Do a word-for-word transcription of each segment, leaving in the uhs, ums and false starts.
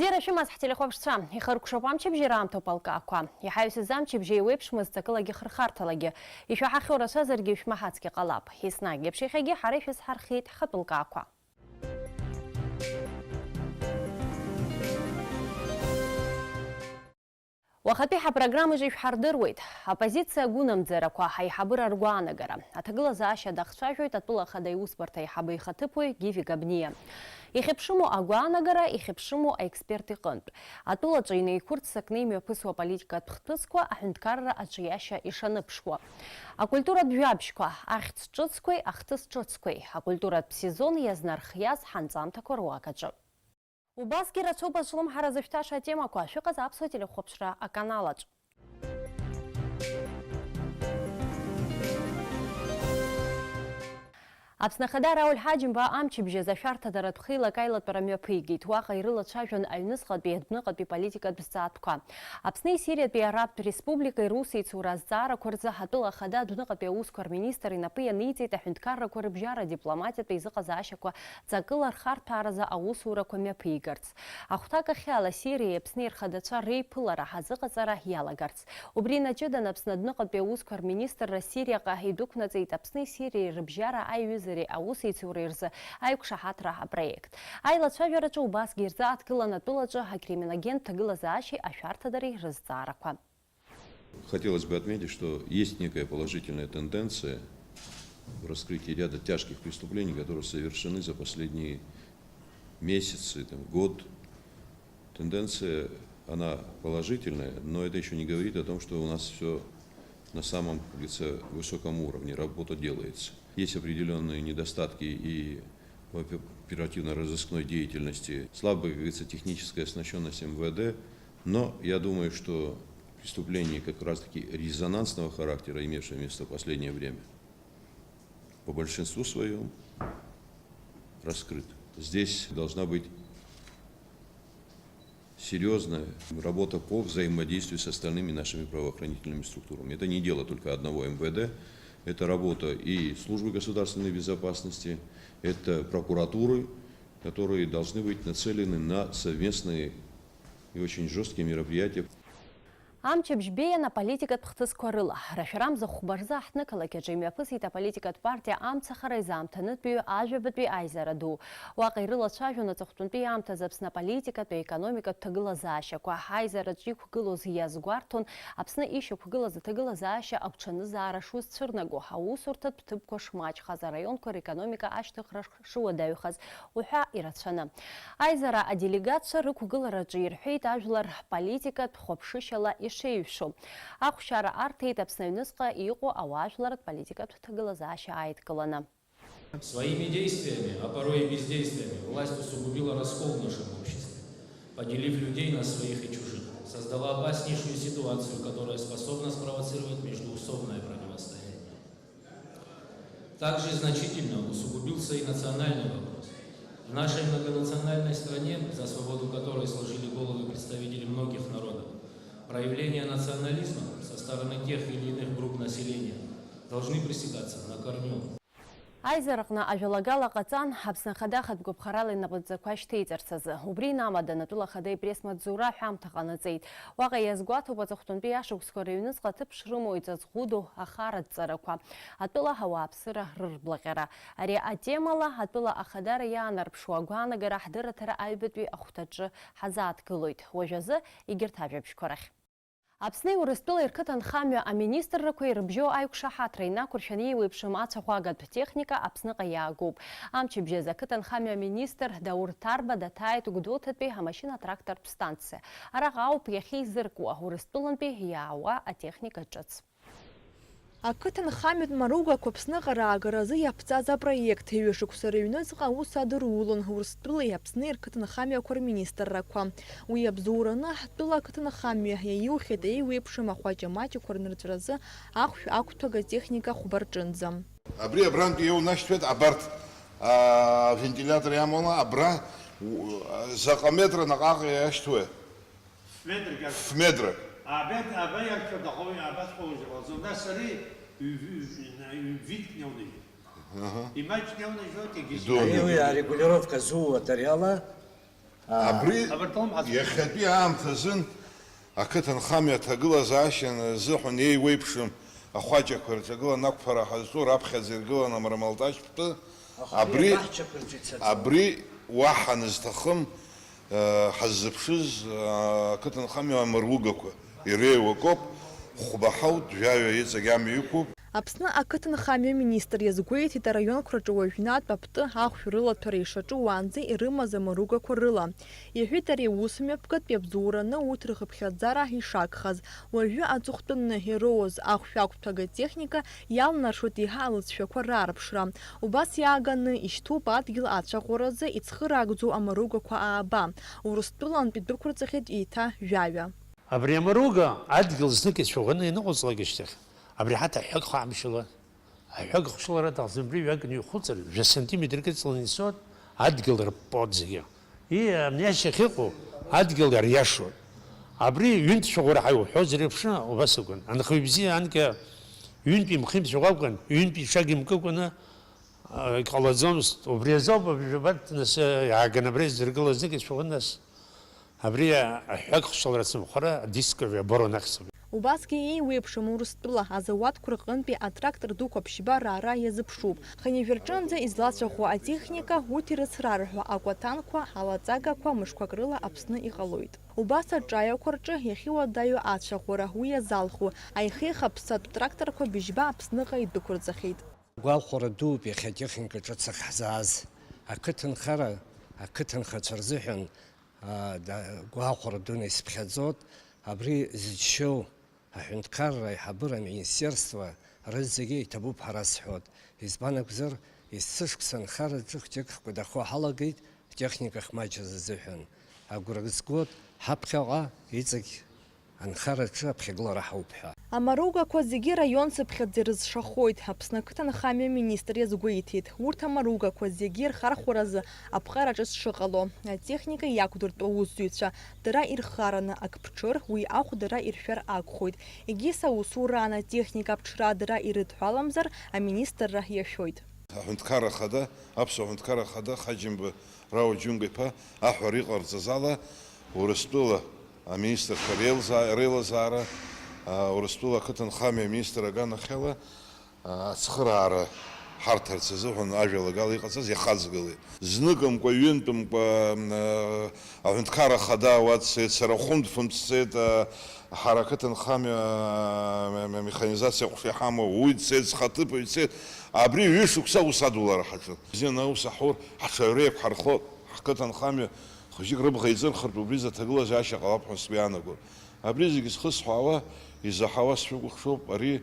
Ара шәымаз ҳтелехәаԥшцәа, ихыркәшоуп амчыбжьара аамҭоуп алкаақәа. Иҳаҩсыз амчыбжьа еиуеиԥшмызт ҵакылагьы хырхарҭалагьы. Ишәаҳахьоу рацәазаргьы шәмаҳацгьы ҟалап. Еснагь еиԥш иахьагьы ҳара ишәызҳархиеит ҳхатәы лкаақәа. Уахатәи ҳапрограммаҿы ишәҳардыруеит. Аоппозициа агәынамӡарақәа, аиҳабыра ргәаанагара. Аҭагылазаашьа дахцәажәоит атәыла ахада иусбарҭа аиҳабы ихаҭыԥуаҩ Гиви Габниа. Ихьыԥшыму агәаанагара, ихьыԥшыму аексперт иҟынтә. Атәылаҿы инеиқәырццакны имҩаԥысуа аполитикатә хҭысқәа аҳәынҭқарра аҿиашьа ишаныԥшуа. Акультуратә жәабжьқәа, ахьӡ ҿыцқәеи ахҭыс ҿыцқәеи, акультуратә сезон иазнархиаз ҳанҵамҭақәа руак аҿы. Убасгьы рацәоуп азҿлымҳара зышәҭаша атемақәа, шәыҟаз аԥсуа телехәаԥшра аканалаҿ. Аԥсны Ахада Рауль Ҳаџьымба амчыбжьаз ашәарҭадаратә хеилак аилатәара мҩаԥигеит. Уаҟа ирылацәажәон аҩныҵҟатәи адәныҟатәи политикатә зҵаатәқәа. Аԥсни Сириатәи Арабтә Республикеи русеицура азҵаарақәа рзы атәыла ахада адәныҟатәи аусқәа рминистр инапы ианиҵеит аҳәынҭқаррақәа рыбжьара адипломатиатә еизыҟазаашьақәа ҵакыла рхарҭәааразы аусурақәа мҩаԥигарц. Ахәҭакахьала Сириеи Аԥсни рхадацәа реиԥылара азыҟаҵара иалагарц. Убри инаҷыданы Аԥсны адәныҟатәи аусқәа рминистрра Сириаҟа идәықәнаҵеит Аԥсни Сириеи рыбжьара аиҩызареи аусеицуреи рзы аиқәшаҳаҭра апроект. Аилацәажәараҿы убасгьы ирзааҭгылан атәылаҿы акриминогентә ҭагылазаашьеи ашәарҭадареи рызҵаарақәа. Хотелось бы отметить, что есть некая положительная тенденция в раскрытии ряда тяжких преступлений, которые совершены за последние месяцы, там, год. Тенденция, она положительная, но это ещё не говорит о том, что у нас всё на самом, как говорится, высоком уровне, работа делается. Есть определённые недостатки и в опе-, оперативно-розыскной деятельности, слабая, как говорится, техническая оснащённость МВД, но я думаю, что преступления как раз-таки резонансного характера, имевшие место в последнее время, по большинству своём раскрыты. Здесь должна быть серьёзная работа по взаимодействию с остальными нашими правоохранительными структурами. Это не дело только одного МВД, это работа и службы государственной безопасности, это прокуратуры, которые должны быть нацелены на совместные и очень жёсткие мероприятия. Амчыбжь беиан аполитикатә хҭысқәа рыла. Рашәарамза хәба рзы аҳҭнықалақь аҿы имҩаԥысит аполитикатә партиа Амцахара изаамҭанытәиу ажәабатәи аизара ду. Уаҟа ирылацәажәон аҵыхәтәантәи аамҭазы Аԥсны аполитикатә, аекономикатә ҭагылазаашьақәа. Аизараҿ иқәгылоз иазгәарҭон Аԥсны ишьақәгылаз аҭагылазаашьа агәҽанызаара шузцәырнаго, аусурҭатә ҭыԥқәа шмаҷхаз, араионқәа рекономика ашьҭыхра шуадаҩхаз уҳәа ирацәаны. Аизара аделегатцәа рықәгылараҿы ирҳәеит ажәлар политикатә хәаԥшышьала ишеиҩшо. Ахәшьара арҭеит Аԥсны аҩныҵҟа иҟоу ауаажәларратә политикатә ҭагылазаашьа ааидкыланы. Своими действиями, а порой и бездействиями, власть усугубила раскол в нашем обществе, поделив людей на своих и чужих, создала опаснейшую ситуацию, которая способна спровоцировать междуусобное противостояние. Также значительно усугубился и национальный вопрос. В нашей многонациональной стране, за свободу которой сложили головы представители многих народов, проявления национализма со стороны тех или иных групп населения должны пресекаться на корню. Аизараҟны ажәалагала ҟаҵан, Аԥсны Ахада ахатә гәаԥхарала инапынҵақәа шьҭеиҵарц азы. Убри инамаданы атәыла ахада ипресс-маҵзура аҳәамҭа ҟанаҵеит. Уаҟа иазгәаҭоуп аҵыхәтәантәи ашықәсқәа рыҩныҵҟа аҭыԥ шрымоу иҵаҵӷәыду ахаратә ҵарақәа, атәыла ауааԥсыра рырблаҟьара. Ари атемала атәыла ахадара иаанарԥшуа агәаанагара ҳдырраҭара аҩбатәи ахәҭаҿы ҳазааҭгылоит. Уажәазы егьырҭ ажәабжьқәа рахь. Аԥсни Урыстәылеи рқыҭанхамҩа аминистррақәа ирыбжьоу аиқәшаҳаҭра инақәыршәаны еиуеиԥшым ацәаӷәагатә техника Аԥсныҟа иаагоуп. Амчыбжьаз ақыҭанхамҩа аминистр Даур Ҭарба даҭааит Гәдоуҭатәи амашьына-трактортә станциа. Араҟа ауп иахьеизыркуа Урыстәылантәи иаауа атехника ҿыц. Ақыҭанхамҩатә маругақәа Аԥсныҟа раагаразы иаԥҵаз апроект ҩышықәса рыҩныҵҟа аус адырулон Урыстәылеи Аԥсни рқыҭанхамҩақәа рминистррақәа. Уи абзоураны ҳтәыла ақыҭанхамҩа иаиухьеит еиуеиԥшым ахәаҷа-маҷқәа рнырҵәразы ахәшә ақәҭәага техника хәба рҿынӡа. Абри абрантәи иоунашьҭуеит абарҭ, а, вентилиатор иамоула, абра, у, заҟа метра наҟ-ааҟ иашьҭуеи? Ф-метрак иашьҭоуп. Ф-метрак. Абет-, абеиарҭа дахоуи, абасҟоу узыҟалҵо. Нас ари ҩ-, ҩ-, ҩ-, ҩ-, витк неунажьуеит. Аҳа. Имаҷк неунажьуеит, егьыс. Идуны. Ари уи арегулировка зуа тариала Абри иахьатәи аамҭазын ақыҭанхамҩа аҭагылазаашьа азыҳәан еиуеиԥшым ахәаҷақәа рҿагыланы ақәԥара ҳазҿу раԥхьаӡа иргыланы амрамалташьтә тәы. Абри, абри уаҳа нызҭахым, э, ҳаззыԥшыз, э, ақыҭанхамҩа амаругақәа иреиуоуп, хәба ҳауп, жәаҩа иҵегь амҩа иқәуп. Аԥсны ақыҭанхамҩа министр иазгәеиҭеит араионқәа рҿы уажәнатә аптәы ахәшә рылаҭәара ишаҿу уаанӡа ирымаз амаругақәа рыла. Иҳәеит ари аусмҩаԥгатәи абзоураны урҭ рхыԥхьаӡара ишагхаз. Уажәы аҵыхәтәаны ироуз ахәшә ақәҭәага техника иалнаршоит еиҳа алҵшәақәа раарԥшра. Убас иааганы ишьҭоуп адгьыл ацәаӷәаразы ицхыраагӡоу амаругақәа ааба. Урыстәылантәи дәықәырҵахьеит еиҭа жәаҩа. Абри амаруга адгьыл знык ицәаӷәаны ианыҟаҵлак ашьҭахь, абри ҳаҭ аҳәак хәаамшьала, аҳәак хәшьалара аҭахӡам, абри ҩак ныҩхәыҵыр, жәа сантиметрк ыҵаланы ицоит, адгьыл рыппоит зегьы. И, абни ашьҭахь иҟоу адгьыл ариашоит. Абри ҩынтә цәаӷәара ҳәа иуҳәозар еиԥш, убас акәын. Анхаҩы бзиа анкьа ҩынтәи мхи мцаҟәа акәын, ҩынтәи ҽак имкыкәаны, а, иҟалаӡомызт. Убри азоуп абжьабатә нас иааганы абра изыргылаз знык ицәаӷәан нас. Абри аҳәак хшалара ацымхәра адиск аборонахьӡуп. Убасгьы еиуеиԥшым Урыстәыла азауадқәа рҟынтәи атрактор дуқәа ԥшьба раара иазыԥшуп. Хынҩажәа рҿынӡа излацәаӷәо атехника, урҭ ирыцрарҳәо акәатанқәа, алаҵагақәа мышқәак рыла Аԥсны иҟалоит. Убас аҿаҩақәа рҿы иахьыуадаҩу ацәаӷәара уи иазалху аихеихаԥсатә тракторқәа быжьба Аԥсныҟа идәықәырҵахьеит. Гәахәара дууп иахьа атехника ҿыц ахьҳзааз. Ақыҭанхара, ақыҭанхацәа рзыҳәан, аа, да-, гәахәара дуны исыԥхьаӡоит. Абри зыџьшьоу аҳәынҭқарра аиҳабыра аминистерство рызегьы иҭабуп ҳәа расҳәоит. Избан акәзар, есышықәса анхараҿы хәҷык ҳкәадахо ҳалагеит, ҳтехника хмаҷыз азыҳәан. Агәра згоит, ҳаԥхьаҟа иҵегь анхараҿы аԥхьагылара ҳауп ҳәа. Амаругақәа зегьы раион цыԥхьаӡа ирызшахоит. Аԥсны ақыҭанхамҩа министр иазгәеиҭеит, урҭ амаругақәа зегьы рхархәаразы аԥҟара ҿыц шыҟало, атехника иақәдыртәо аусзуҩцәа дара ирхараны ак ԥҽыр, уи ахә дара иршәар акәхоит. Егьыс аусураан атехника аԥҽра дара ирыдҳәаламзар, аминистрра иашәоит. Аҳәынҭқарра Ахада, Аԥсуа Аҳәынҭқарра Ахада Хаџьымба Рао Џьунга-иԥа аҳәара иҟарҵаз ала, Урыстәыла аминистрцәа реилзаа-, реилазаара, а, Урыстәыла ақыҭанхамҩа аминистр аганахьала, а, ацхыраара ҳарҭарц азыҳәан ажәалагала иҟаҵаз иахаҵгылеит. Зныкымкәа, ҩынтәымкәа, м, а, Аҳәынҭқарра Ахада уа дцеит, сара Хәынтә-фынтә сцеит, а, Ҳара ақыҭанхамҩа, м-, м-, механизациа ҟәша иҳамоу, уи дцеит, зхаҭыԥуаҩ дцеит. Абри ҩышықәса аус адулара ҳаҿын. Бзианы аус аҳур, ҳаҽаҩра еиқәҳархоит, ҳқыҭанхамҩа хәыҷык рыбӷа еиҵырхыртә, убри изы аҭагылазаашьа ҟалап ҳәа сгәы иаанагоит. Абри зегьы зхысҳәаауа, изаҳауа сшәыкәыхшоуп, ари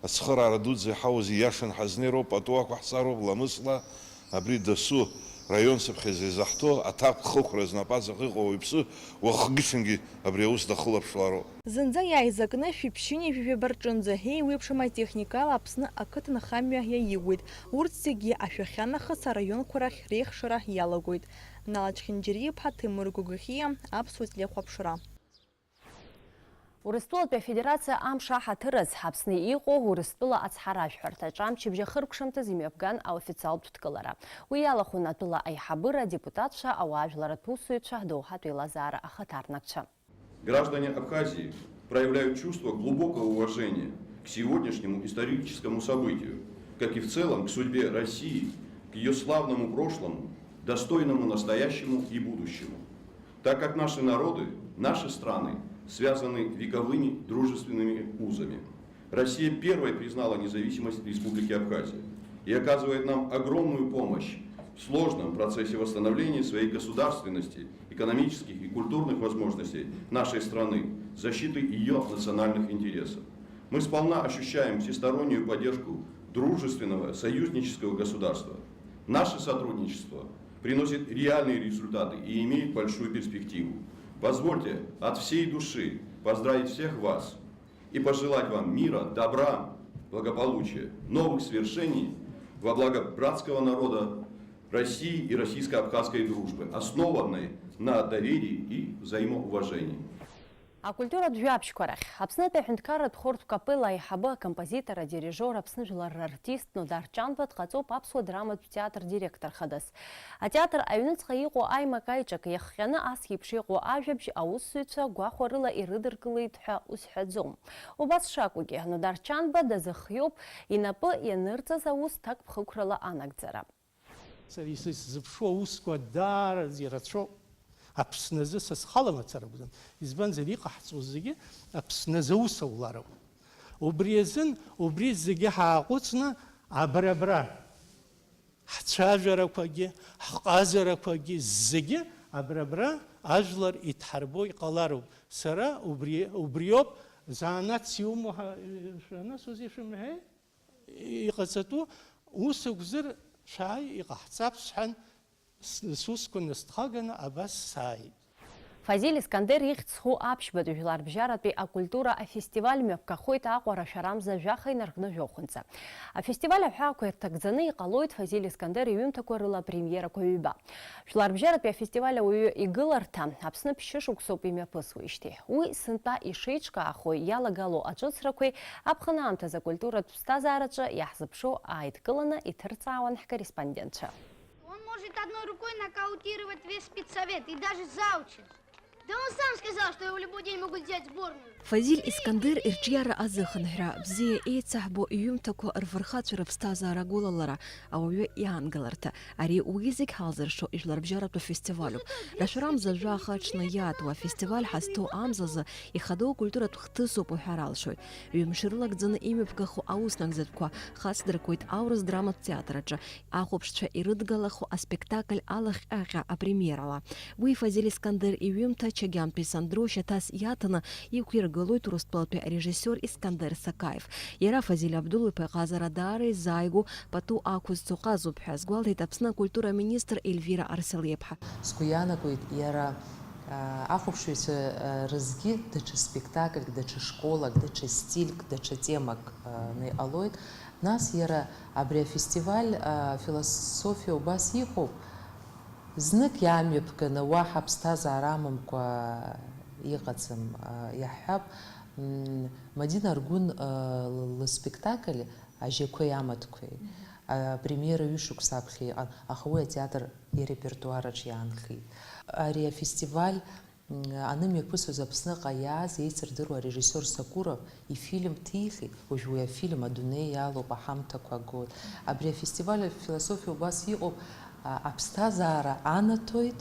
ацхыраара дуӡӡа иҳауз ииашан ҳазнеироуп, пату ақәаҳҵароуп, ламысла. Абри дасу раион цыԥхьаӡа изаҳҭо аҭак хықәра знапаҵаҟа иҟоу ауаҩԥсы уахгьы-ҽынгьы абри аус дахылаԥшлароуп. Зынӡа иааизакны шәиԥшьыни жәаба рҿынӡа еиуеиԥшым атехникала Аԥсны ақыҭанхамҩа иаиуеит. Урҭ зегьы ашәахьа нахыс араионқәа рахь реихшара иалагоит. Нала Чхинџьариа-иԥҳа, Ҭемыр Гогохиа, Аԥсуа телехәаԥшра. Урыстәылатәи Афедерациа амш аҳаҭыраз Аԥсны иҟоу Урыстәыла ацҳаражәҳәарҭаҿы амчыбжь ахыркәшамҭаз имҩаԥган аофициалтә дкылара. Уи иалахәын атәыла аиҳабыра, адепутатцәа, ауаажәларратә усзуҩцәа, адоуҳатә еилазаара ахаҭарнакцәа. Граждане Абхазии проявляют чувство глубокого уважения к сегодняшнему историческому событию, как и в целом к судьбе России, к её славному прошлому, достойному настоящему и будущему. Так как наши народы, наши страны связаны вековыми дружественными узами. Россия первой признала независимость Республики Абхазия и оказывает нам огромную помощь в сложном процессе восстановления своей государственности, экономических и культурных возможностей нашей страны, защиты её национальных интересов. Мы сполна ощущаем всестороннюю поддержку дружественного союзнического государства. Наше сотрудничество приносит реальные результаты и имеет большую перспективу. Позвольте от всей души поздравить всех вас и пожелать вам мира, добра, благополучия, новых свершений во благо братского народа России и российско-абхазской дружбы, основанной на доверии и взаимоуважении. Акультуратә жәабжьқәа рахь. Аԥснытәи аҳәынҭқарратә хортә капелла аиҳабы, акомпозитор, адирижиор, Аԥсны жәлар рартист Нодар Ҷанба дҟаҵоуп Аԥсуа драматә театр директор хадас. Атеатр аҩныҵҟа иҟоу аимак-аиҿак иахҟьаны ас еиԥш иҟоу ажәабжь аусзуҩцәа гәахәарыла ирыдыркылеит ҳәа узҳәаӡом. Убас шакәугьы, Нодар Ҷанба дазыхиоуп, инапы ианырҵаз аус ҭакԥхықәрала анагӡара. Сара исызыԥшу аусқәа даараӡа ирацәоуп. Аԥсны азы са схала мацара акәӡам. Избанзар, иҟаҳҵо зегьы Аԥсны азы аус аулароуп. Убри азын, убри зегьы ҳааҟәыҵны, абра-абра ҳцәажәарақәагьы, ҳҟазарақәагьы зегьы абра-абра ажәлар идҳарбо иҟалароуп. Сара убри, убриоуп, занааҭс иумоу ҳа-, шәанасузеи шәымҳәеи? Иҟаҵатәу ус акәзар, шәааи, иҟаҳҵап сҳәан, с-, сусқәа насҭхаганы абас сааит. Фазиль Искандер ихьӡ зху аԥшьбатәи жәларбжьаратәи акультура афестиваль мҩаԥгахоит Аҟәа рашәарамза жәаха инаркны жәохәынӡа. Афестиваль аҳәаақәа ирҭагӡаны иҟалоит Фазиль Искандер иҩымҭақәа рыла апремиерақәа ҩба. Жәларбжьаратәи афестиваль ауаҩы игыларҭа Аԥсны ԥшьышықәсоуп имҩаԥысуеижьҭеи. Уи сынтәа ишеиҿкаахо иалагало аҿыцрақәеи аԥхын аамҭазы акультуратә ԥсҭазаараҿы иаҳзыԥшу ааидкыланы иҭырҵаауан ҳкорреспондентцәа. Он может одной рукой нокаутировать весь педсовет и даже зауча. Да он сам сказал, что его в любой день могут взять в сборную. Фазиль Искандер ирҿиара азыхынҳәра, бзиа еицаҳбо иҩымҭақәа рфырхацәа рыԥсҭазаара агәылалара, ауаҩы иаангаларҭа, ари уи зегь ҳалзыршо ижәларбжьаратәу фестивалюп. Рашәарамза жәаха аҽны иаатуа афестиваль ҳазҭоу амзазы ихадоу акультуратә хҭысуп уҳәар алшоит. Ҩымш ирылагӡаны имҩаԥгахо аус нагӡатәқәа хацдыркуеит аурыс драматә театр аҿы, ахәаԥшцәа ирыдгалахо аспектакль Алахьҟьаҟьа апремиерала. Уи Фазиль Искандер иҩымҭа Чагьантәи Сандро шьаҭас иаҭаны иқәиргылоит Урыстәылатәи арежиссиор Искандер Сакаев. Иара Фазиль Абдул-иԥа иҟазара даара изааигәоу пату ақәызҵо ҟазоуп ҳәа азгәалҭеит Аԥсны акультура аминистр Ельвира Арсалиаԥҳа. Сгәы иаанагоит, иара, а, ахәаԥшыҩцәа, а, рызгьы даҽа спектакльк, даҽа школак, даҽа стильк, даҽа темак, а, ны иҟалоит. Нас иара абри афестиваль, а, философиа убас иҟоуп, знык иаамҩаԥганы уаҳа аԥсҭазаара амамкәа иҟаӡам, а, иаҳҳәап, м, Мадина Аргәын, а, л-, лыспектакль Ажьақәеи амаҭқәеи, а, апремиера ҩышықәса аԥхьа иҟан, аха уи атеатр ирепертуараҿ иаанхеит. Ари афестиваль Анымҩаԥысуаз Аԥсныҟа иааз еицырдыруа арежиссиор Сакуров ифильм ҭихит, уажә уи афильм адунеи иалоуп, аҳамҭақәа агоит. Абри афестиваль афилософиа убас иҟоуп, а, аԥсҭазаара анаҭоит,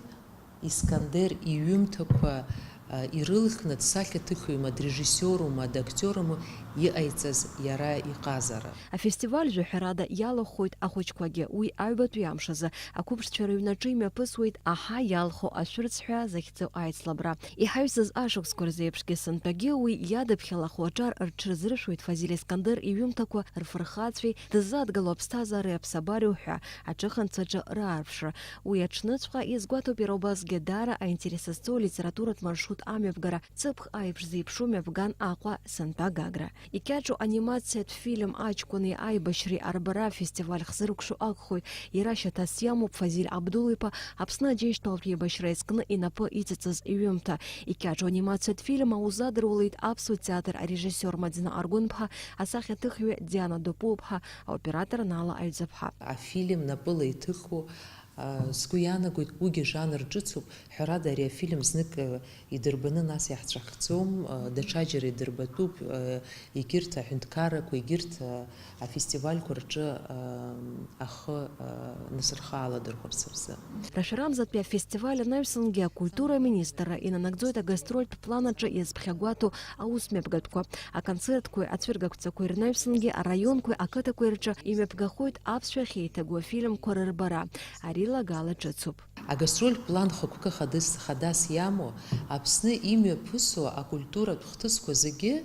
Искандер иҩымҭақәа, а, ирылхны дсахьаҭыхҩума, дрежиссиорума, дактиорума иҟаиҵаз иара иҟазара. Афестиваль жәаҳәарада иалахәхоит ахәыҷқәагьы. Уи аҩбатәи амш азы ақәыԥшцәа рыҩнаҿы имҩаԥысуеит Аҳа иалху ашәырҵ ҳәа захьӡу аицлабра. Иҳаҩсыз ашықәсқәа рзы еиԥшгьы сынтәагьы уи иадаԥхьалахо аҿар рҽырзыршәуеит Фазиль Искандер иҩымҭақәа рфырхацәеи дыззадгало аԥсҭазаареи аԥсабареи уҳәа аҿыханцаҿы раарԥшра. Уи аҽныҵәҟьа иазгәаҭоуп иара убасгьы даара аинтерес зҵоу алитературатә маршрут амҩаԥгара, ҵыԥх аиԥш зеиԥшу мҩаԥган Аҟәа сынтәа Гагра. Икьаҿу анимациатә фильм Аҷкәыни аибашьреи арбара афестиваль хзыркәшо акәхоит. Иара шьаҭас иамоуп Фазиль Абдул-иԥа Аԥсны Аџьынџьтәылатә еибашьра иазкны инапы иҵыҵыз иҩымҭа. Икьаҿу анимациатә фильм аузадыруалеит аԥсуа театр арежиссиор Мадина Аргәынԥҳа, асахьаҭыхҩы Диана Дупуԥҳа, аоператор Нала Аҩӡаԥҳа. Афильм напыла иҭыху, а, сгәы иаанагоит, уигьы жанр ҿыцуп. Ҳәарада, ари афильм знык, а, идырбаны нас иаҳҵәахӡом, а, даҽаџьара идырбатәуп, а, егьырҭ аҳәынҭқаррақәа, егьырҭ, а, афестивальқәа рҿы, а, ахы, а, насырхаала дырхәарц рзы. Рашәарамзатәи афестиваль анаҩсангьы акультура аминистрра инанагӡоит агастрольтә план аҿы иазԥхьагәаҭоу аусмҩаԥгатәқәа, аконцертқәеи ацәыргақәҵақәеи рнаҩсангьы араионқәеи ақыҭақәеи рҿы имҩаԥгахоит аԥсшәа ахьеиҭагу афильмқәа рырбара. Ари лагала ҿыцуп. Агастрольтә план хықәкы хадас, хадас иамоу, Аԥсны имҩаԥысуа акультуратә хҭысқәа зегьы,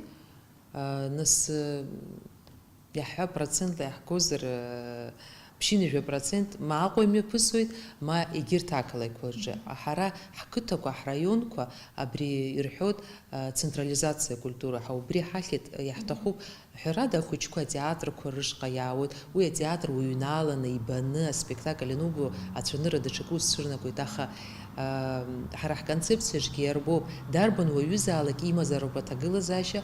а, нас, а, иаҳҳәап, процентла иаҳгозар, а, ԥшьынҩажәа процент ма Аҟәа имҩаԥысуеит, ма егьырҭ ақалақьқәа рҿы. Ҳара ҳқыҭақәа, ҳраионқәа абри ирҳәоит, а, централизациа акультура ҳәа, убри ҳахьит, иаҳҭахуп. Ҳәарада, ахәыҷқәа атеатрқәа рышҟа иаауеит, уи атеатр уҩналаны ибаны аспектакль анубо, ацәанырра даҽакы узцәырнагоит, аха, Ҳара ҳконцепциаҿгьы иарбоуп, дарбан уаҩызаалак имазароуп аҭагылазаашьа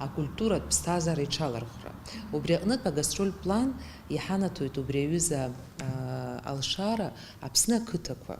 акультуратә ԥсҭазаара иҽалархәра. Убри аҟнытә агастрольтә план иҳанаҭоит убри аҩыза, аа, алшара Аԥсны ақыҭақәа,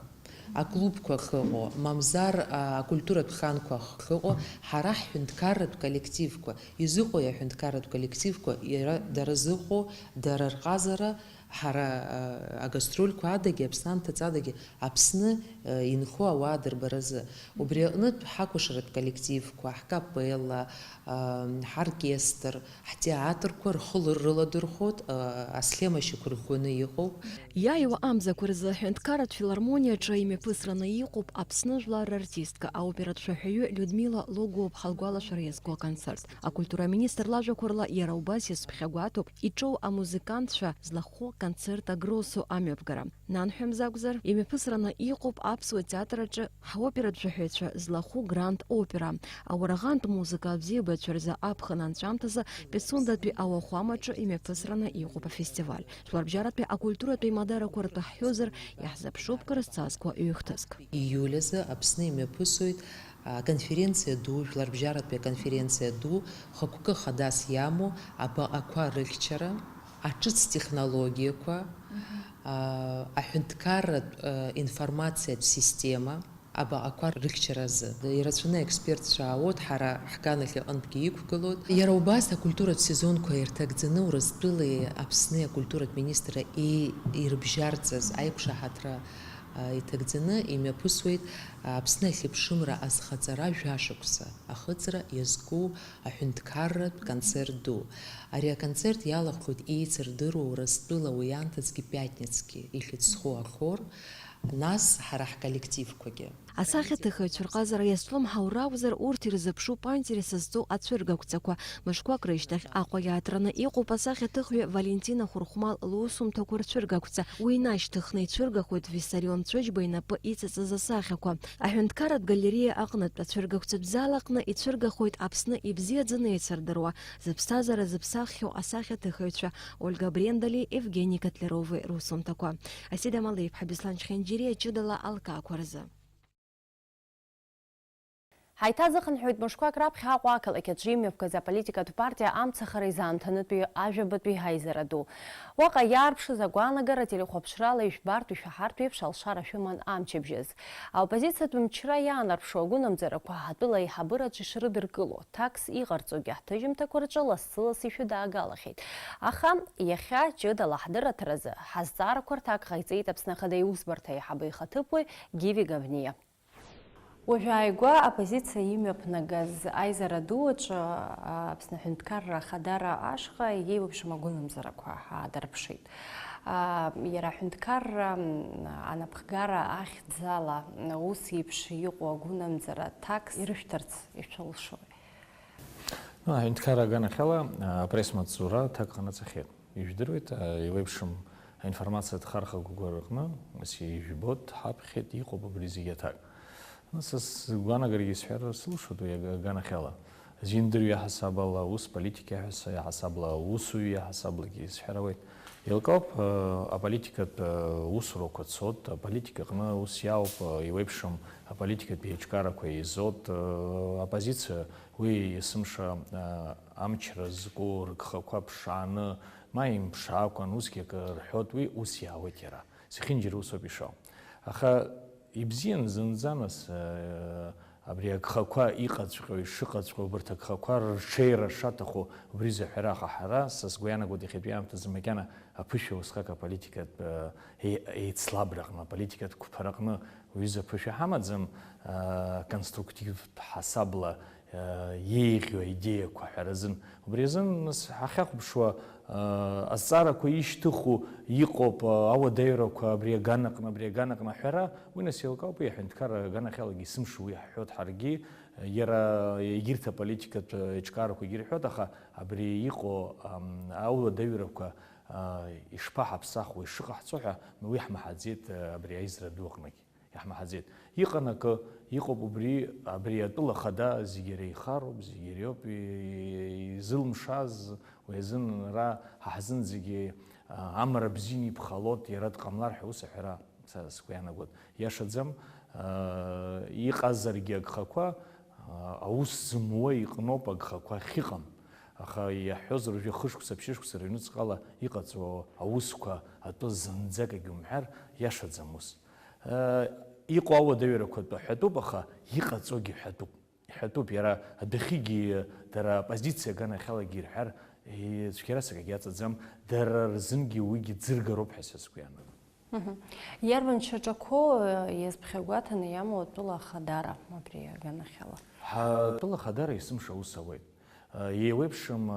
аклубқәа ахьыҟоу, мамзар, аа, акультуратә ханқәа ахьыҟоу, ҳара ҳҳәынҭқарратә коллективқәа, изыҟои аҳәынҭқарратә коллективқәа, иара, дара зыҟоу, дара рҟазара, ҳара, аа, агастрольқәа адагьы, Аԥсны анҭыҵ адагьы, Аԥсны, э, инхо ауаа дырбаразы. Убри аҟнытә ҳакәашаратә коллективқәа, ҳкапелла, э, ҳоркестр, ҳтеатрқәа рхы лыр-, рыладырхәоит, э, асхема шьақәырӷәӷәаны иҟоуп. Иааиуа амзақәа рзы аҳәынҭқарратә филармониаҿы имҩаԥысраны иҟоуп Аԥсны жәлар рартистка, аоператә шәаҳәаҩы Людмила Логуоԥҳа лгәалашәара иазку аконцерт. Акультура аминистр лажәақәа рыла, иара убас иазԥхьагәаҭоуп иҿоу амузыкантцәа злахәу концерт агроссу амҩаԥгара. Нанҳәамзар акәзар, имҩаԥысраны иҟоуп аԥсуа театр аҿы ҳоператә шәаҳәаҩцәа злахәу гранд опера. Ауарӷантә музыка абзиабаҩцәа рзы аԥхын анҵәамҭазы Пицундатәи ауахәамаҿы имҩаԥысраны иҟоуп афестиваль. Жәларбжьаратәи акультуратә еимадарақәа ртәы ҳҳәозар, иаҳзыԥшуп кырзҵазкуа ҩ-хҭыск. Ииуль азы Аԥсны имҩаԥысуеит, а, конференциа ду, жәларбжьаратәи аконференциа ду, хықәкы хадас иамоу абаҟақәа рыхьчара, аҿыц технологиақәа, а, аҳәынҭқарратә, а, информациатә система, абаҟақәа рыхьчаразы. Ирацәаны аекспертцәа аауеит, ҳара ҳганахь аҟынтәгьы иқәгылоит. Иара убас акультуратә сезонқәа ирҭагӡаны Урыстәылеи Аԥсни акультуратә министрра еи-, ирыбжьарҵаз аиқәшаҳаҭра, а, иҭагӡаны имҩаԥысуеит Аԥсны ахьыԥшымра азхаҵара жәашықәса ахыҵра иазку аҳәынҭқарратә концерт ду. Ари аконцерт иалахәхоит еицырдыруа Урыстәыла уи анҭыҵгьы пиатницгьы ихьыӡ зху ахор, нас ҳара ҳколлективқәагьы. Асахьаҭыхыҩцәа рҟазара иазҿлымҳау ракәзар, урҭ ирзыԥшуп аинтерес зҵоу ацәыргақәҵақәа. Мышқәак рышьҭахь Аҟәа иаатраны иҟоуп асахьаҭыхҩы Валентина Хәырхәмал лусумҭақәа рцәыргақәҵа. Уи инашьҭыхны ицәыргахоит Виссарион Цәыџьба инапы иҵыҵыз асахьақәа. Аҳәынҭқарратә галериа аҟнытә ацәыргақәҵатә зал аҟны ицәыргахоит Аԥсны ибзиаӡаны еицырдыруа, зыԥсҭазаара зыԥсаххьоу асахьаҭыхыҩцәа Ольга Брендалеи Евгени Котлярови русумҭақәа. Асида Малеиԥҳа, Беслан Чхенџьириа ҷыдала алкаақәа рзы. Ҳаиҭазыхынҳәуеит мышқәак раԥхьа Аҟәа ақалақь аҿы имҩаԥгаз аполитикатә партиа Амцахара изаамҭанытәи ажәабатәи аизара ду. Уаҟа иаарԥшыз агәаанагара телехәаԥшрала ижәбартә ишәаҳартә еиԥш алшара шәыман амчыбжьаз. Аоппозициатә мчра иаанарԥшуа агәынамӡарақәа атәыла аиҳабыраҿы ишрыдыркыло, ҭакс иҟарҵогьы ҳҭыжьымҭақәа рҿы лассы-ласс ишәыдаагалахьеит. Аха иахьа ҷыдала ҳдырраҭаразы ҳазҵаарақәа рҭак ҟаиҵеит Аԥсны Ахада Иусбарҭа аиҳабы ихаҭыԥуаҩ Гиви Гавниа. Уажәааигәа аоппозициа имҩаԥнагаз аизара ду аҿы, а, Аԥсны Аҳәынҭқарра Ахадара ашҟа еиуеиԥшым агәынамӡарақәа аадырԥшит. А, иара аҳәынҭқарра, м, анапхгара ахьӡала ус еиԥш иҟоу агәынамӡара ҭакс ирышәҭарц ишәылшои? Ну, аҳәынҭқарра аганахьала, а, апресс-маҵзура ҭак ҟанаҵахьеит. Ижәдыруеит, а, еиуеиԥшым аинформациатә хархәагақәа рҟны, ас ижәбоит, ҳаԥхьеит, иҟоуп абри зегьы аҭак. Ну, са сгәаанагарагьы исҳәар сылшоит уи ага-, аганахьала. Зиндырҩ иаҳасабала аус, политик иаҳаса-, иаҳасабала аусуҩ иаҳасаблагьы исҳәар ауеит. Еилкаауп, а, аполитикатә, а, усурақәа цот, аполитика аҟны ус иаауп, а, еиуеиԥшым аполитикатә еиҿкаарақәа еизот, а, аоппозициа уи есымша, а, амчра зку ргхақәа ԥшааны, ма имԥшаакәан, усгьы акы рҳәот, уи ус иаауеит иара. Зехьынџьара усоуп ишыҟоу. Аха ибзиан зынӡа, нас, э, абри агхақәа иҟаҵәҟьоу, ишыҟаҵәҟьоу, убарҭ агхақәа рҽеира шаҭаху убри заҳәара, аха ҳара, са сгәы иаанагоит, иахьатәи аамҭазы макьана аԥышәа усҟак аполитикатә, э, е-, еицлабраҟны, аполитикатә қәԥараҟны уҩыза ԥышәа ҳамаӡам, э, конструктивтә ҳасабла, э, еиӷьу аидеиақәа ҳәаразын. Убри азын, нас, ҳахьахәаԥшуа, э, азҵаарақәа ишьҭыху иҟоуп, э, ауадаҩрақәа абри аганаҟны, абри аганаҟны аҳәара, уи, нас, еилкаауп, уи аҳәынҭқарра аганахьалагьы есымша уи ҳҳәоит ҳаргьы, иара егьырҭ аполитикатә еиҿкаарақәагьы ирҳәоит, аха абри иҟоу, ам, ауадаҩрақәа, а, ишԥаҳаԥсахуа, ишыҟаҳҵо ҳәа, уи ҳмаҳаӡеит, э, абри аизара ду аҟныгь. Иаҳмаҳаӡеит. Иҟан акы, иҟоуп убри, абри атәыла хада зегьы иара ихароуп, зегьы иара иоуп, и-, изылымшаз, уи азын ара ҳа ҳзын зегьы, а, амра бзианы иԥхалот, иара дҟамлар ҳәа ус аҳәара са сгәы иаанагоит. Иашаӡам, Иҟазаргьы агхақәа, аус зымуа иҟноуп агхақәа ахьыҟам. Аха иаҳҳәозар, уажәы хышықәса, ԥшьышықәса рыҩнуҵҟала иҟаҵоу аусқәа атәы зынӡак егьумҳәар, иашаӡам ус. Иҟоу ауадаҩрақәа тәы ҳәатәуп, аха иҟаҵогьы ҳәатәуп. Иҳәатәуп, иара адәахьигьы дара апозициа аганахьалагьы ирҳәар, цәгьарас акгьы аҵаӡам, дара рзынгьы уигьы ӡыргароуп ҳәа са сгәы иаанагоит. Иарбан шьаҿақәоу иазԥхьагәаҭаны иамоу атәыла ахадара абри аганахьала? Ҳатәыла ахадара есымша аус ауеит. Еиуеиԥшым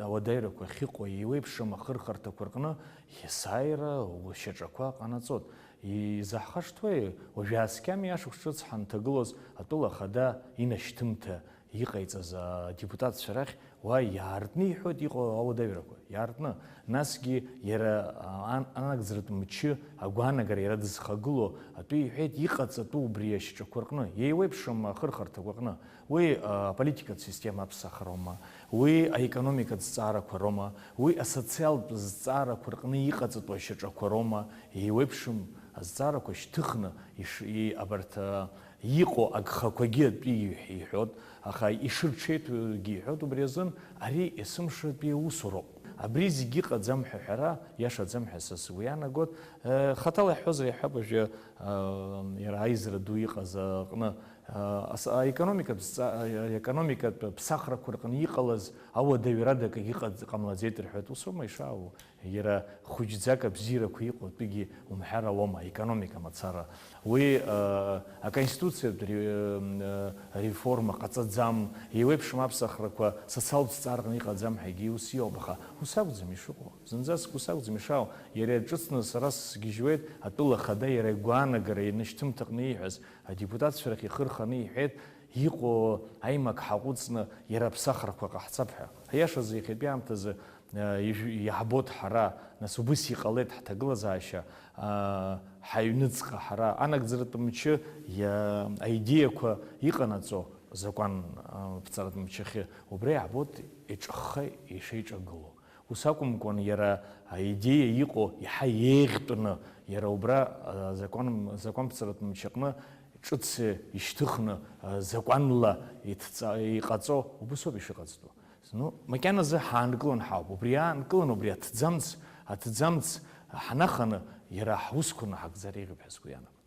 ауадаҩрақәа ахьыҟоу, еиуеиԥшым ахырхарҭақәа рҟны есааира ушьаҿақәа ҟанаҵоит. Изаҳхашҭуеи, уажә ааскьами ашықәс ҿыц ҳанҭагылоз атәыла ахада инашьҭымҭа иҟаиҵаз адепутатцәа рахь уа иаартны иҳәоит иҟоу ауадаҩрақәа, иаартны. Насгьы иара ан-, анагӡаратә мчы агәаанагара иара дызхагылоу атәы иҳәеит иҟаҵатәу убри ашьаҿақәа рҟны, еиуеиԥшым ахырхарҭақәа рҟны. Уи аполитикатә система аԥсахроума, уи аекономикатә зҵаарақәа роума, уи асоциалтә зҵаарақәа рҟны иҟаҵатәу ашьаҿақәа роума, еиуеиԥшым азҵаарақәа шьҭыхны иш-, и-, абарҭ, а, иҟоу агхақәагьы атәы иҳ-, иҳәот, аха ишырҽеитәугьы иҳәот, убри азын ари есымшатәи аусуроуп. Абри зегьы ыҟаӡам ҳәа ҳәара иашаӡам ҳәа са сгәы иаанагот, э, хаҭала иаҳҳәозар иаҳҳәап, уажәы, э, иара аизара ду иҟаз аҟны, э, ас-, аекономикатә зҵа-, аекономикатә ԥсахрақәа рҟны иҟалаз ауадаҩрада акгьы ҟаӡ-, ҟамлаӡеит рҳәоит, усоума ишаауа? Иара хәыҷӡак абзиарақәа иҟоу атәыгьы умҳәар ауама, аекономика мацара. Уи, э, аконституциатә ре-, э, реформа ҟаҵаӡам, еиуеиԥшым аԥсахрақәа социалтә зҵаараны иҟаӡам ҳәагьы ус иоуп, аха ус акәӡам ишыҟоу. Зынӡаск ус акәӡам ишаау. Иара иаҿыцны сара сгьежьуеит, атәыла ахада иара игәаанагара инашьҭымҭаҟны ииҳәаз, адепутатцәа рахь ихы рханы иҳәеит, иҟоу аимак ҳаҟәыҵны иара аԥсахрақәа ҟаҳҵап ҳәа. Аиашазы, иахьатәи аамҭазы, э, ижә-, иаҳбоит ҳара, нас убыс иҟалеит ҳҭагылазаашьа, э, ҳаҩныҵҟа ҳара анагӡаратә мчы иа-, аидеиақәа иҟанаҵо азакәан, э, ԥҵаратә мчахьы, убра иаҳбоит иҿыхха ишеиҿагыло. Ус акәымкәан, иара аидеиа иҟоу иаҳа еиӷьтәны, иара убра, а, азакәан, азакәанԥҵаратә мчаҟны ҿыц ишьҭыхны, а, закәанла иҭҵа-, иҟаҵо убыс ауп ишыҟаҵатәу. Ну, макьаназы ҳаанкылан ҳауп. Убри аанкылан, убри аҭӡамц, аҭӡамц ҳанаханы, иара ҳусқәа наҳагӡар еиӷьуп ҳәа сгәы иаанагоит.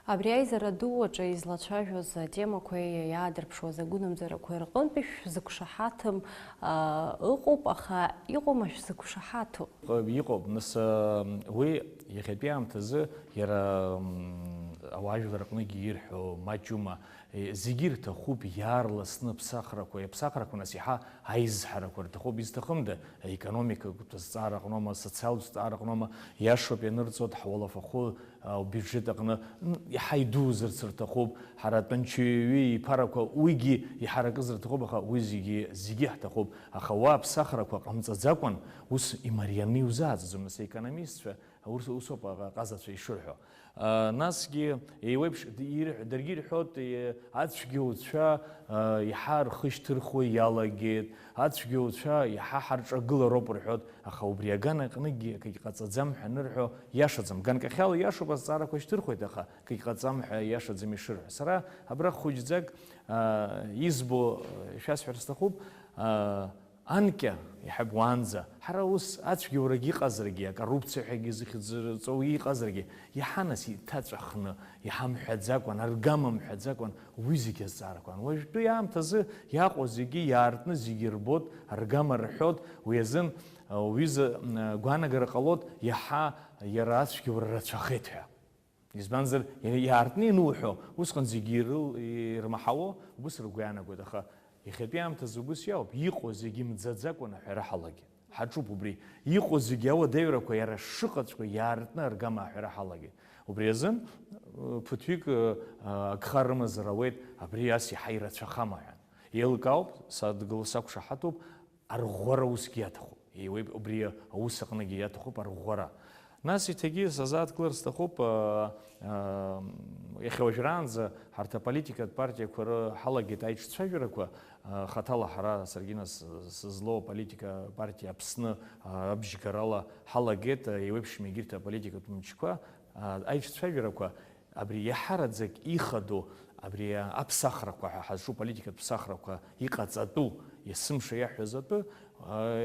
Абри аизара ду аҿы излацәажәоз атемақәеи иаадырԥшуаз агәынамӡарақәеи рҟынтәи шәзықәшаҳаҭым, аа, ыҟоуп, аха иҟоума шәзықәшаҳаҭу? Иҟоуп, нас, уи иахьатәи аамҭазы иара, м, ауаажәлар рҟныгьы ирҳәо маҷума, Е, зегьы ирҭахуп иаарласны аԥсахрақәа, аԥсахрақәа нас иаҳа аизҳарақәа рҭахуп, изҭахымда, аекономикатә зҵаара аҟноума, асоциалтә зҵаара аҟноума, иашоуп ианырҵоит ҳуалафахәы, а, убиуџьет аҟны, н-, иаҳа идузарц рҭахуп, ҳара атәанчаҩы иԥарақәа уигьы иҳаракыз рҭахуп, аха уи зегьы, зегьы ҳҭахуп, аха уа аԥсахрақәа ҟамҵаӡакәан, ус имарианы иузааӡаӡом, нас аекономистцәа, Урҭ усоуп аҟазацәа ишырҳәо. А, насгьы еиуеиԥш, д-, ирҳ-, даргьы ирҳәоит, е, ацәгьауцәа, а, иаҳа рхы шьҭырхуа иалагеит, ацәгьауцәа иаҳа ҳарҿагылароуп рҳәоит, аха убри аган аҟныгьы акгьы ҟаҵаӡам ҳәа анырҳәо иашаӡам. Ганкахьала иашоуп, азҵаарақәа шьҭырхуеит, аха акгьы ҟаҵам ҳәа иашаӡам ишырҳәо. Сара абра хәыҷӡак, а, избо, а, шәасҳәар сҭахуп, а, Анкьа, иҳаб уаанӡа, ҳара ус ацәгьоурагь иҟазаргьы, акоррупциа ҳәагьы зыхьӡырҵоу иҟазаргьы, иаҳа нас иҭаҵәахны, иҳамҳәаӡакәан, аргама мҳәаӡакәан, уи зегьы азҵаарақәан. Уажәтәи аамҭазы иаҟоу зегьы иаартны зегьы ирбоит, аргама рҳәоит, уи азын, а, уҩыза, м, гәаанагара ҟалоит, иаҳа иара ацәгьоура рацәахеит ҳәа. Избанзар, иа-, иаартны иануҳәо, усҟан зегьы ирыл-, ирмаҳауо убыс ргәы иаанагоит, аха иахьатәи аамҭазы убыс иауп, иҟоу зегьы мӡаӡакәан аҳәара ҳалагеит. Ҳаҿуп убри. Иҟоу зегьы ауадаҩрақәа иара шыҟаҵәҟьо иаартны аргама аҳәара ҳалагеит. Убри азын, ы, ԥыҭҩык, ы, агха рымазар ауеит, абри ас иаҳа ирацәахама ҳәа. Еилкаауп, садгыл-, сақәшаҳаҭуп, арӷәӷәара усгьы иаҭахуп. Еиуеип-, убри аус аҟныгьы иаҭахуп арӷәӷәара. Нас еиҭагьы сазааҭгылар сҭахуп, аа, аа, иахьа уажәраанӡа ҳарҭ аполитикатә партиақәа ры-, ҳалагеит аиҿцәажәарақәа, аа, хаҭала ҳара, саргьы нас сызлоу аполитика партиа Аԥсны, аа, абжьгарала ҳалагеит, еиуеиԥшым егьырҭ аполитикатә мчқәа, Аиҿцәажәарақәа абри иаҳараӡак ихадоу, абри аԥсахрақәа ҳәа ҳазҿу политикатә ԥсахрақәа иҟаҵатәу, есымша иаҳҳәаз атәы,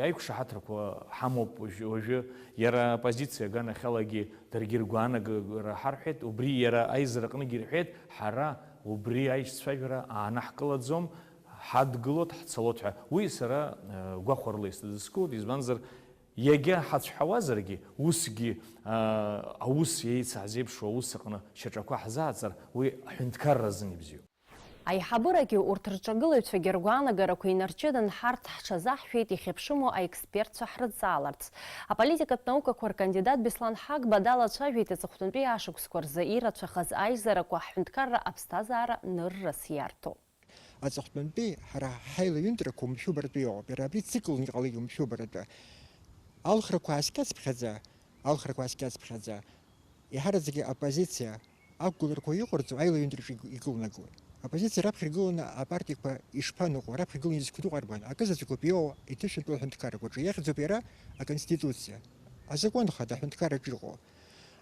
аиқәшаҳаҭрақәа ҳамоуп уажәы, уажәы. Иара аоппозициа аганахьалагьы даргьы ргәаанагара ҳарҳәеит, убри иара аизараҟныгьы ирҳәеит, ҳара убри аиҿцәажәара аанаҳкылаӡом, ҳадгылоит, ҳцалоит ҳәа. Уи сара, э, гәахәарыла исыдыскылоит, избанзар, иагьа ҳацәҳауазаргьы, усгьы, а, аус еицаҳзеиԥшу аус аҟны шьаҿақәа ҳзааҵар, уи аҳәынҭқарра азын ибзиоуп. Аиҳабырагьы урҭ рҿагылаҩцәагьы ргәаанагарақәа инарҷыдан ҳарҭ ҳҽазаҳшәеит ихьыԥшыму аекспертцәа ҳрыдҵааларц. Аполитикатә наукақәа ркандидат Беслан Ҳагба далацәажәеит аҵыхәтәантәи ашықәсқәа рзы ирацәахаз аизарақәа ҳҳәынҭқарра аԥсҭазаара ныррас иарҭо. Аҵыхәтәантәи ҳара ҳаилаҩынтрақәа умшәыбаратәы иҟоуп, иара абри циклны иҟалеит умшәыбаратәы. Алхрақәа ааскьацыԥхьаӡа, алхрақәа ааскьацыԥхьаӡа, иаҳараӡакгьы аоппозициа ақәгыларақәа иҟарҵо аилаҩынтраҿы ик-, икылнагоит. Аоппозициа раԥхьа иргыланы апартиақәа ишԥаныҟәо, раԥхьа иргыланы изқәныҟәо арбан? Акызаҵәык ауп иоуа иҭышәынтәыло аҳәынҭқаррақәаҿы, иахьӡуп иара аконституциа, азакәан хада аҳәынҭқарраҿы иҟоу.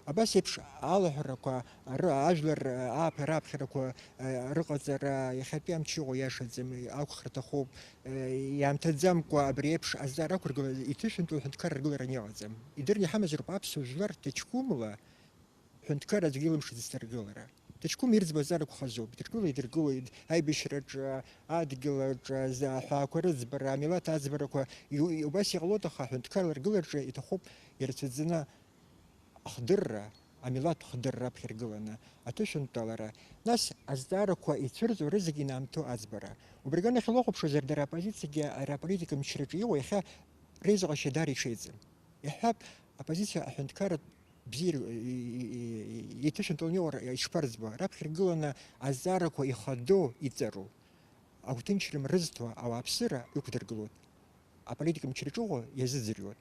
Абас еиԥш алаҳәарақәа, ры-, ажәлар, ааԥ-, раԥхьарақәа, э, рыҟаҵара иахьатәи амч иҟоу иашаӡам, ақәхра аҭахуп, э, иаамҭаӡамкәа абри еиԥш азҵаара ақәыргыла иҭышәынтәу аҳәынҭқарра ргылараны иҟаӡам. Идырны иҳамазароуп аԥсуа жәлар ҭаҷкәымла ҳәынҭқарра аӡәгьы илымшаӡацт аргылара. Ҭаҷкәым ирӡбо азҵаарақәа хазуп, иҭаҷкәымла идыргылоит аибашьраҿы, адгьылаҿы, за-, аҳәаақәа рыӡбара, амилаҭ аӡбарақәа, иу-, иу-, убас иҟалоит, аха аҳәынҭқарра аргылараҿы иҭахуп ирацәаӡаны ахдырра, амилаҭ хдырра аԥхьа иргыланы, аҭышәынтәалара, нас азҵаарақәа ицәырҵуа рызегьы инамҭо аӡбара. Убри аганахьала уахәаԥшуазар, дара аоппозициагьы ари аполитика мчраҿы иҟоу иахьа реизыҟазшьа даара иҽеиӡам. Иаҳҳәап, аоппозициа аҳәынҭқарратә бзиа ир-, и-, и-, и-, иҭышәынтәаланы иҟоу ишԥарыӡбо, раԥхьа иргыланы азҵаарақәа ихадоу иҵару, агәҭынчра мрызҭо ауааԥсыра иқәдыргылоит. Аполитика мчраҿы иҟоу иазыӡырҩуеит.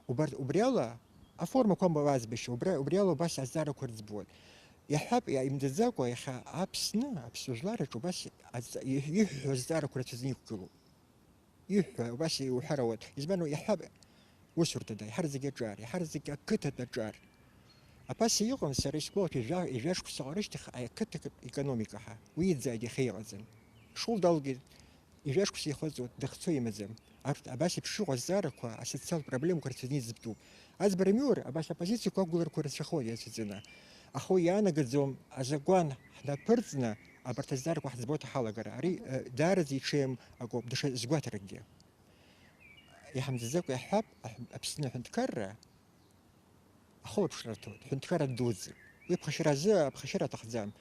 Убарҭ, убри ала аформақәа амоу аӡбашьа, убра-, убри ала убас азҵаарақәа рыӡбуеит. Иаҳҳәап, иа-, имӡаӡакәа иахьа Аԥсны, аԥсуа жәлараҿы убас аҵ-, иҳ-, иҳәҳәо азҵаарақәа рацәаӡаны иқәгылоуп. Иҳәҳәо убас иуҳәар ауеит. Избан, иаҳҳәап, усурҭада, иҳараӡак аҿар, иҳараӡак ақыҭатә аҿар. Аԥаса иҟан, сара исгәалашәо, ижәа-, ижәашықәса ҟарышьҭахь ақыҭа економика ҳәа. Уи иӡааит, иахьа иҟаӡам. Школ далгеит, ижәашықәса ихыҵуеит, дахцо имаӡам. Арҭ абас еиԥш иҟоу азҵаарақәа асоциалтә проблемақәа рацәаӡаны иӡбтәуп. Аӡбара амиур, абас апозициақәа ақәгыларақәа рацәахоит иацәыӡаны. Аха уи иаанагаӡом, азакәан ҳнаԥырҵны абарҭ азҵаарақәа ҳӡбо ҳалагар. Ари, э, даараӡа иҽеим акоуп, даҽа згәаҭаракгьы. Иҳамӡаӡакәа иаҳҳәап, аҳ-, Аԥсны аҳәынҭқарра ахылаԥшра аҭоит, ҳәынҭқарра дуӡӡа. Уи ԥхашьаразы аԥхашьара аҭахӡам.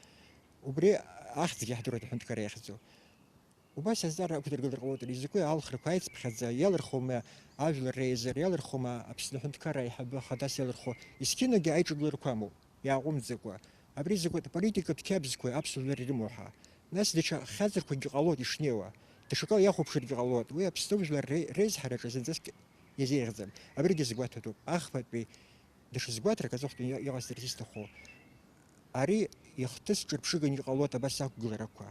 Убри ахьӡгьы иаҳдыруеит аҳәынҭқарра иахьӡу. Убас азҵаара ақәдыргылар ҟалоит, ари закәи алхрақәа аицыԥхьаӡа иалырхуама ажәлар реизара, иалырхуама Аԥсны аҳәынҭқарра аиҳабы хадас иалырхуа, есқьынагьы аиҿагыларақәа амоуп, иааҟәымҵӡакәа. Абри закәытә политикатә қьабзқәеи аԥсуа жәлар ирымоу ҳәа. Нас даҽа хьаҵрақәакгьы ҟалоит ишнеиуа, даҽакала иахәаԥшыргьы ҟалоит, уи Аԥсны жәлар ре-, реизҳараҿы зынӡаск иазеиӷьӡам. Абригьы згәаҭатәуп. Ахԥатәи даҽа згәаҭарак аҵыхәтәан иа-, иҟасҵарц исҭаху. Ари ихҭыс ҿырԥшыганы иҟалоит абас ақәгыларақәа.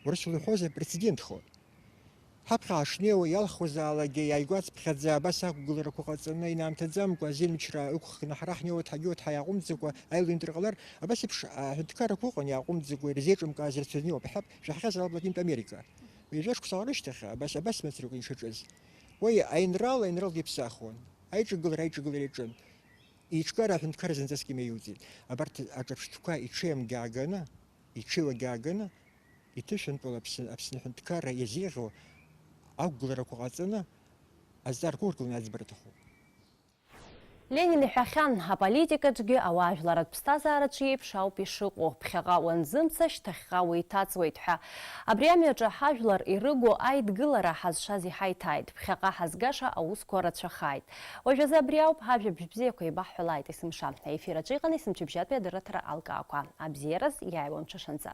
Урысла иҳәозар, прецедентхоит. Ҳаԥхьа ҳашнеиуа, иалхуазаалакгьы иааигәаҵԥхьаӡа абас ақәгыларақәа ҟаҵаны, инаамҭаӡамкәа азинмчра ықәхны ҳара ҳнеиуеит, ҳагьоуеит, ҳаиааҟәымҵӡакәа, аилаҩынтра ҟалар, абас еиԥш аҳәынҭқаррақәа ыҟан иааҟәымҵӡакәа, ирзеиҿымкааз рацәаҩны иҟоуп. Иаҳҳәап, шәаҳхьазар Латинтә Америка. Ҩажәа шықәса рышьҭахь абас, абас мацароуп ишаҿыз. Уи аинрал, аинрал диԥсахуан. Аиҿагылара, аиҿагылара иаҿын. Еиҿкаара аҳәынҭқарра зынӡаск имаиуӡеит. Абарҭ аҿырԥштәқәа иҽеимгьааганы, иҽеилагьааганы, иҭышәынтәалоу Аԥсны, Аԥсны аҳәынҭқарра иазеиӷьу ақәгыларақәа ҟаҵаны, азҵаарақәа ургыланы аӡбара аҭахуп. Ленин иҳәахьан, аполитикаҿгьы ауаажәларратә ԥсҭазаараҿ еиԥш ауп ишыҟоу, ԥхьаҟа уанзымца, шьҭахьҟа уеиҭаҵуеит ҳәа. Абри амҩаҿы ҳажәлар ирыгу аидгылара ҳазшаз иҳаиҭааит, ԥхьаҟа ҳазгаша аусқәа рацәахааит. Уажәазы абри ауп, ажәабжь бзиақәа еибаҳҳәалааит есымша. Аефир аҿы иҟан есымчыбжьатәи адырраҭара алкаақәа. Абзиараз, иааиуа амҽышанӡа.